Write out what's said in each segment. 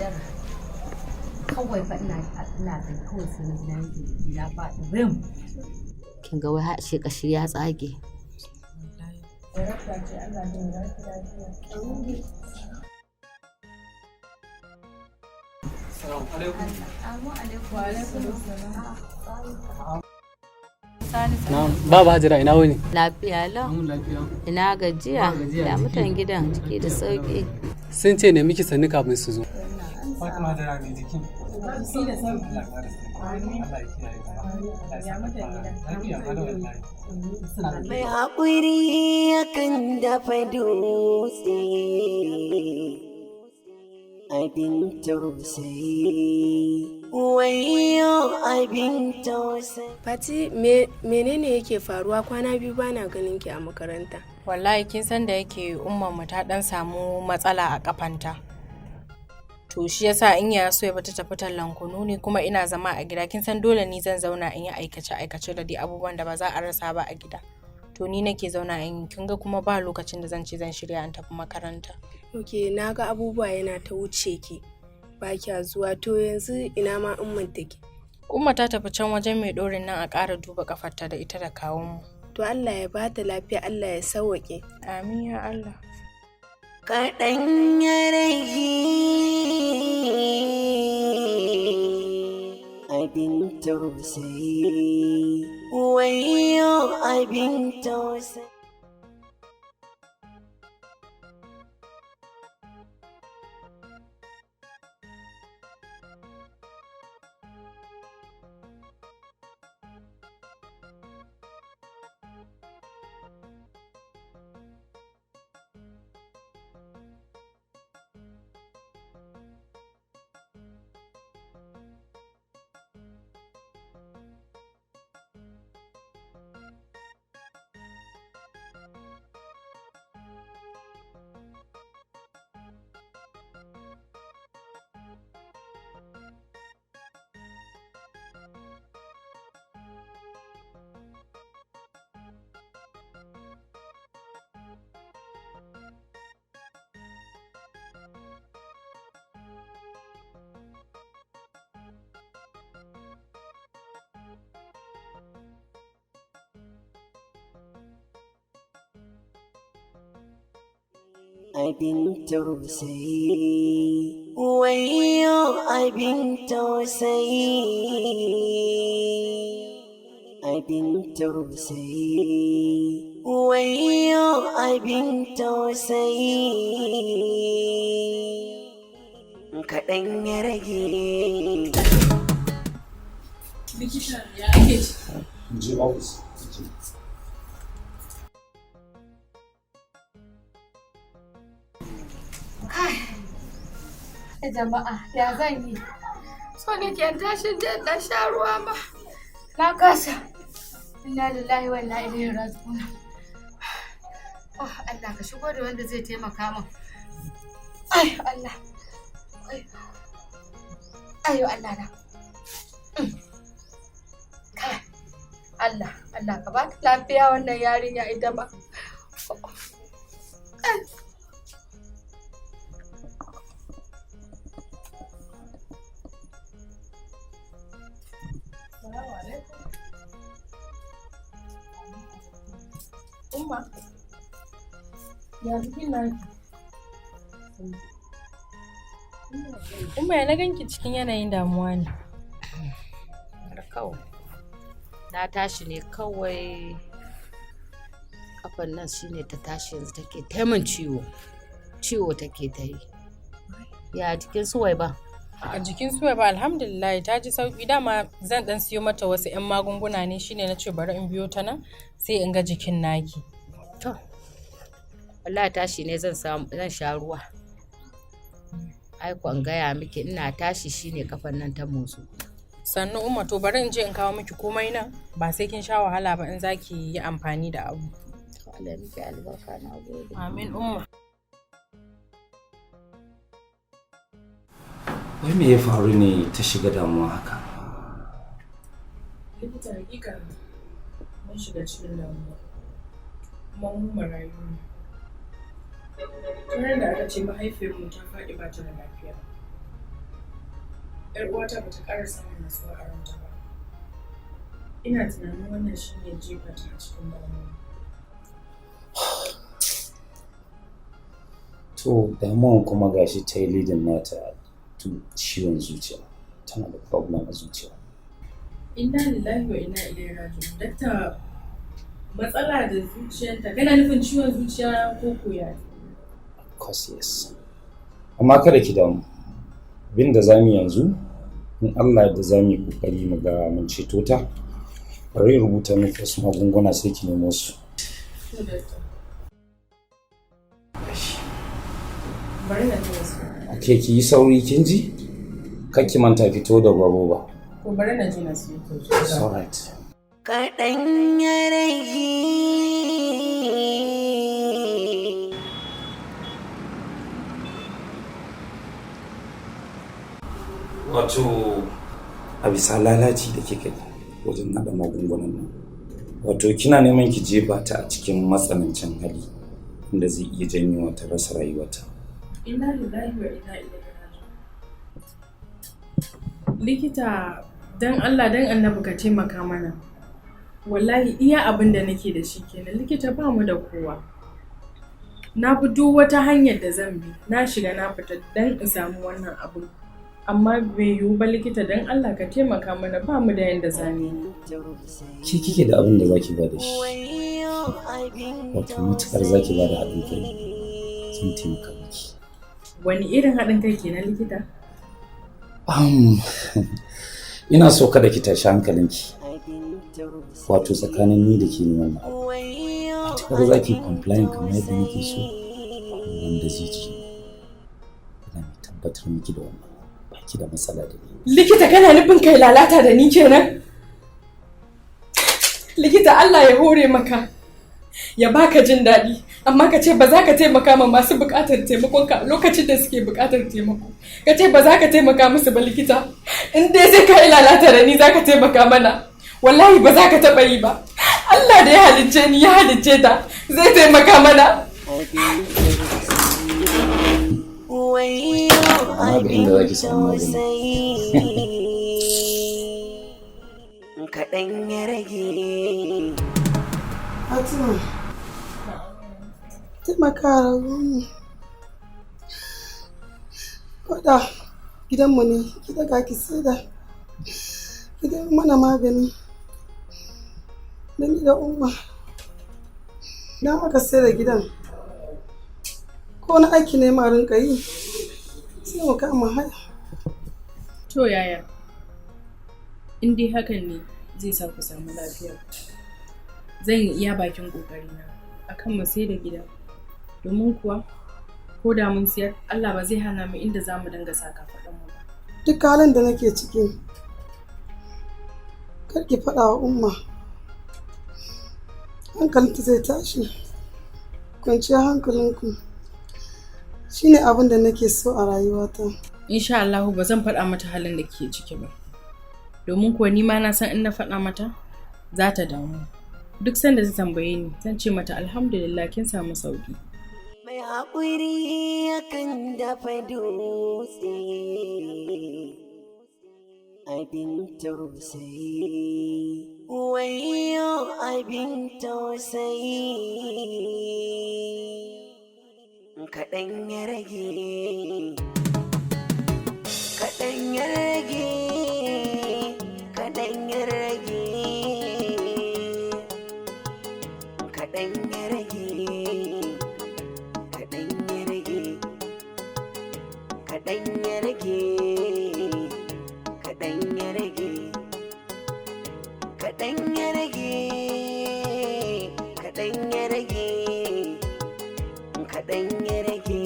Kaddara. Kawai fa ina da kawai sai na ji na yanke jiki na faɗi rim. Kin ga wai har ashe kashi ya tsage. Baba Hajara, ina wuni? Lafiya lau. Ina gajiya. Ya mutan gidan, jiki da sauki? Sun ce ne miki sannu kafin su zo. Fatima, Hajara mai jiki. Mai haƙuri yakan dafa dutse, abin tausayi, wayo abin tausayi. Fati, menene yake faruwa? Kwana biyu bana ganin ki a makaranta. Wallahi kin san da yake umman mu ta dan samu matsala a kafanta. To shi yasa in ya so ya bata tafi tallan kunu ne, kuma ina zama a gida, kin san dole ni zan zauna in yi aikace aikace da dai abubuwan da ba za a rasa ba a gida. To ni nake zauna in yi, kin ga kuma ba lokacin da zan ce zan shirya in tafi makaranta. Ok, na ga abubuwa yana ta wuce ki. Ba kya zuwa. To yanzu ina ma umman take? Umma ta tafi can wajen mai dorin nan a ƙara duba kafarta da ita da kawunmu. To Allah ya bata lafiya, Allah ya sauwaƙe. Amin ya Allah. Kaɗan ya rage abin tausayi, wayo abin tausayi. Abin tausayi, wayo abin tausayi, abin tausayi, wayo abin tausayi, kaɗan ya rage. Likita, ya ake ciki? Je ofis. Jama'a, ya zan yi? So nake in tashi je dan sha ruwa ma. Na kasa. Inna lillahi wa inna ilaihi raji'un. Oh Allah, ka shigo da wanda zai taimaka min. Ai Allah. Ai. Ayo Allah na. Kai. Allah, Allah ka ba ta lafiya wannan yarinya ita ma. Ai. Umma. Ya jikin naki? Umma, ya na ganki cikin yanayin damuwa ne. Har kawai. Na tashi ne kawai, kafan nan shine ta tashi yanzu take taimun ciwo. Ciwo take ta yi. Ya jikin Suwai ba? A jikin Suwai ba, alhamdulillah, ta ji sauki. Dama zan dan siyo mata wasu 'yan magunguna ne, shine na ce bari in biyo ta nan sai in ga jikin naki. To. Wallahi tashi ne zan samu zan sha ruwa. Ai ko gaya miki, ina tashi shine kafan nan ta motsu. Sannu Umma, to bari in je in kawo miki komai nan, ba sai kin sha wahala ba in zaki yi amfani da abu. To Allah miki albarka, na gode. Amin Umma. Wai me ya faru ne ta shiga damuwa haka? Likita, hakika mun shiga cikin damuwa. Kuma mu marayu ne. Tun da aka ce mahaifiyarmu ta faɗi ba ta da lafiya. 'Yar uwata bata ƙara samun natsuwa a ranta ba. Ina tunanin wannan shi ne jefa ta a cikin damuwa. To damuwan kuma gashi ta yi leading nata to ciwon zuciya. Tana da problem a zuciya. Inna lillahi wa inna ilaihi raji'un. Dakta, matsala da zuciyarta kana nufin ciwon zuciya ko koya? Of course yes. Amma kada ki damu. Abin da za mu yi yanzu, in Allah da za mu yi kokari mu ga mun ceto ta. Bari in rubuta miki wasu magunguna sai ki nemo su. To dakta. Bari na je su. Okay, ki yi sauri kin ji? Kar ki manta fito da roba. To bari na je na siyo. It's alright. Kaɗan ya rage. Wato a bisa lalaci da kika yi wajen haɗa magungunan nan. Wato kina neman ki jefa ta a cikin matsanancin hali inda zai iya janyo ta rasa rayuwarta. Inna lillahi wa inna ilaihi raji'un. Likita, dan Allah dan Annabi ka taimaka mana. Wallahi iya abin da nake da shi kenan, likita ba mu da kowa. Na bi duk wata hanyar da zan bi, na shiga na fita dan in samu wannan abin. Amma bai yiwu ba likita, dan Allah ka taimaka mana, ba mu da yanda za mu yi. Ke kike da abin da zaki ba da shi. Wato matukar zaki ba da haɗin kai, zan taimaka miki. Wani irin haɗin kai kenan, likita? Ina so kada ki tashi hankalinki. Wato tsakanin ni da ke ne wannan abu. Matukar za ki complain kamar yadda nake so, wanda zai ci. Ina mai tabbatar miki da wannan. Ba ki da matsala da ni. Likita, kana nufin kai lalata da ni kenan? Likita, Allah ya hore maka. Ya baka jin daɗi, amma ka ce ba za ka taimaka ma masu buƙatar taimakon ka a lokacin da suke buƙatar taimako. Ka ce ba za ka taimaka musu ba, likita. In dai sai ka yi lalata da ni za ka taimaka mana. Wallahi ba za ka taɓa yi ba. Allah da ya halicce ni ya halicce ta zai taimaka mana. Amma ga inda za ki samu magani. Kaɗan ya rage. Fatima, taimaka mu. Koda gidanmu ne, ki daga ki saida. Ki dai mana magani. Da ni da Umma. Idan aka saida gidan, ko wani aiki ne ma rinka yi, sai mu kama haya. To yaya? In dai hakan ne zai sa ku samu lafiya. Zan yi iya bakin ƙoƙarina akan mu sai da gida. Domin kuwa ko da mun siyar, Allah ba zai hana mu inda za mu dinga sa kafaɗanmu ba. Duk halin da nake ciki, kar ki faɗa wa Umma. Hankalinta zai tashi. Kwanciyar hankalinku shine abin da nake so a rayuwata. Insha Allahu ba zan faɗa mata halin da ke ciki ba. Domin kuwa ni ma na san in na faɗa mata za ta damu. Duk sanda ta tambaye ni, zan ce mata alhamdulillah kin samu sauki. Mai haƙuri yakan dafa dutse, abin tausayi. Wayyo abin tausayi. Kaɗan ya rage. Kaɗan ya rage. Kaɗan ya rage. Kaɗan ya rage. Kaɗan ya rage. Kaɗan ya rage. Kaɗan ya rage. Kaɗan ya rage. Kaɗan ya rage. Kaɗan ya rage.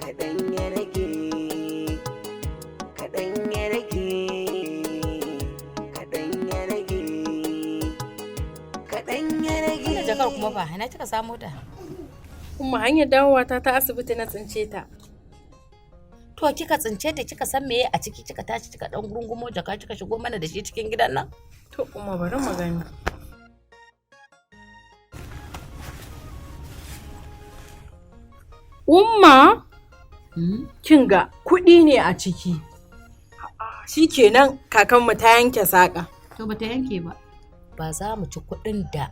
Kaɗan ya rage. Kaɗan ya rage. Kaɗan ya rage. Kaɗan ya rage. Wannan jakar kuma ba, ina kika samo ta? Kuma hanyar dawowa ta ta asibiti na tsince ta. To kika tsince ta, kika san meye a ciki, kika tashi kika dan rungumo jaka kika shigo mana da shi cikin gidan nan? To Umma, bari mu gani. Umma, kin ga kuɗi ne a ciki. Shikenan kakanmu ta yanke saƙa. To bata yanke ba. Ba za mu ci kuɗin da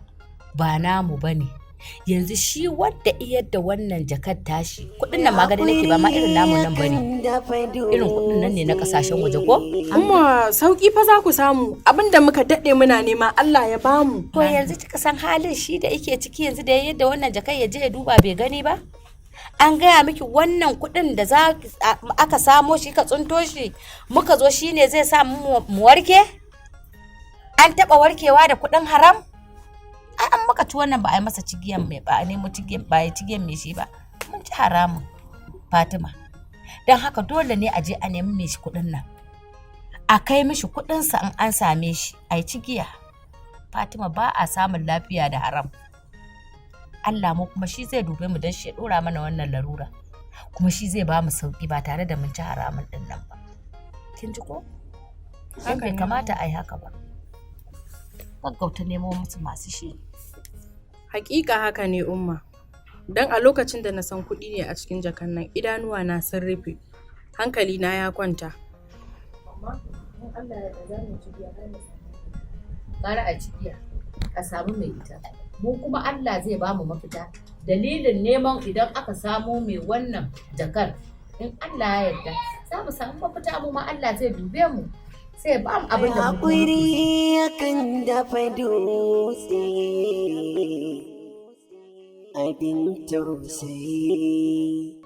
ba namu ba ne. Yanzu shi wanda iyar da wannan jakar tashi kuɗin nan magani nake ba ma irin namu nan bane. Irin kuɗin nan ne na ƙasashen waje ko? Umma sauki fa za ku samu abinda muka daɗe muna nema Allah ya bamu. To yanzu kika san halin shi da yake ciki yanzu da yadda wannan jakar ya je ya duba bai gani ba? An gaya miki wannan kuɗin da za aka samo shi ka tsunto shi muka zo shi ne zai sa mu warke? An taɓa warkewa da kuɗin haram? Ai an muka ci wannan ba a yi masa cigiyan mai ba a nemo cigiyan ba ya cigiyan mai shi ba. Mun ci haramun Fatima. Don haka dole ne a je a nemi mai shi kuɗin nan. A kai mishi kuɗinsa in an same shi a yi cigiya. Fatima ba a samun lafiya da haram. Allah mu kuma shi zai dube mu don shi ya dora mana wannan larura. Kuma shi zai ba mu sauki ba tare da mun ci haramun din nan ba. Kin ji ko? Don bai kamata a yi haka ba. Gaggauta nemo musu masu shi. Hakika haka ne Umma. Don a lokacin da na san kuɗi ne a cikin jakan nan idanuwa na sun rufe. Hankali na ya kwanta. Amma in Allah ya yarda za mu ci biya har mu Gara a cikiya a samu mai ita. Mu kuma Allah zai ba mu mafita. Dalilin neman idan aka samo mai wannan jakar in Allah ya yarda za mu samu mafita mu ma Allah zai dube mu sai ya ba mu abin da mu kuma muke so. Haƙuri yakan dafa dutse, abin tausayi.